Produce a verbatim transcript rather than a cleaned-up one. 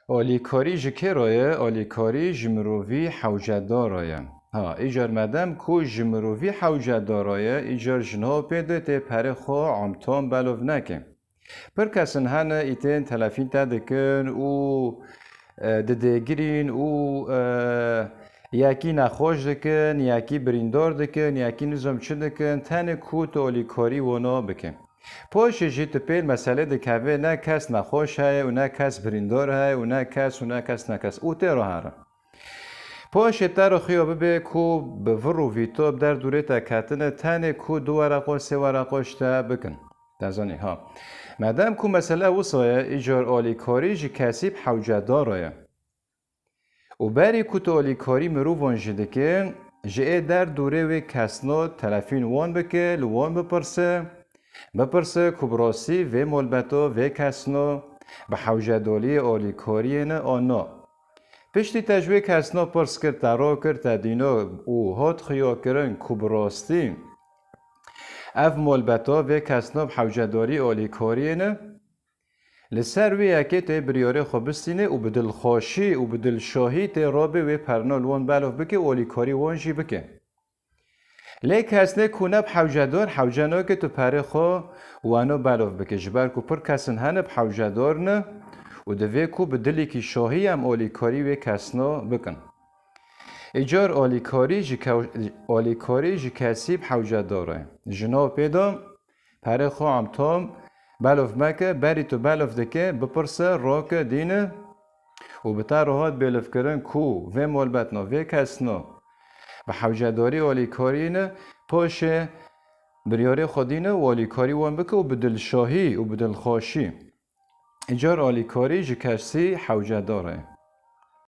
Alîkarî ji kê re ye? Alîkarî ji mirovî hewcedar re ye. Ha, îcar medem ku ji mirovî hewcedar re ye, îcar ji niha pê de tê perê xwe amtom belov neke. Pir kesin hene îtên telefîn te dikin û, e, didêgirîn û, e, yekî nexweş dikin, yekî birîndar dikin, yekî nizam çi dikin, tenê ku tu alîkarî wana bike. Paşê jî tu pêl meselê dikevê ne kes nexweş heye û ne kes birîndar heye û ne kes û ne kes ne kes û tê re here. Paşê te re xuya bibe ku bi vir û vîto bi derdûrê te ketine tenê ku du wereqo sê wereqo ji te bikin. Te zanî ha. Medem ku mesele wisa ye, îcar alîkarî ji kesî bi hewcedar re ye. Û berî ku tu alîkarî mirovan jî dike, ji ê derdûrê wê kesno telefîn wan bike, li wan bipirse, bipirse ku bi rastî vê malbeta, vê kesno bi hewcedaliyê alîkariyê ne an na. Piştî te ji wê kesno pirs kir, te rakir, te dîna û hat xuyakirin ku bi rastî ev malbeta, vê kesno bi hewcedarî alîkariyê ne, li ser wê yekê tê biryarê xwe bistînê û bi dilxweşî û bi dilşahî tê rabê wê perna li wan belov bike û alîkarî wan jî bike. Lê kesnê ku ne bi hewcedar, hewce nake tu perê xwe wano belov bike, ji ber ku pir kesin hene bi hewcedar ne û divê ku bi dilekî şahî em alîkarî wê kesno bikin. Îcar alîkarî ji kew-, alîkarî ji kesî bi hewcedar e. Ji nav pê de perê xwe amtom belov meke, berî tu belov dike, bipirse, rake, dîne û bi te re hat bêlivkirin ku vê malbetna, vê kesna bi hewcedarî alîkarî ne, paşê biryarê xwe dîne û alîkarî wan bike û bi dilşahî û bi dilxweşî. Îcar alîkarî ji kesî hewcedar e.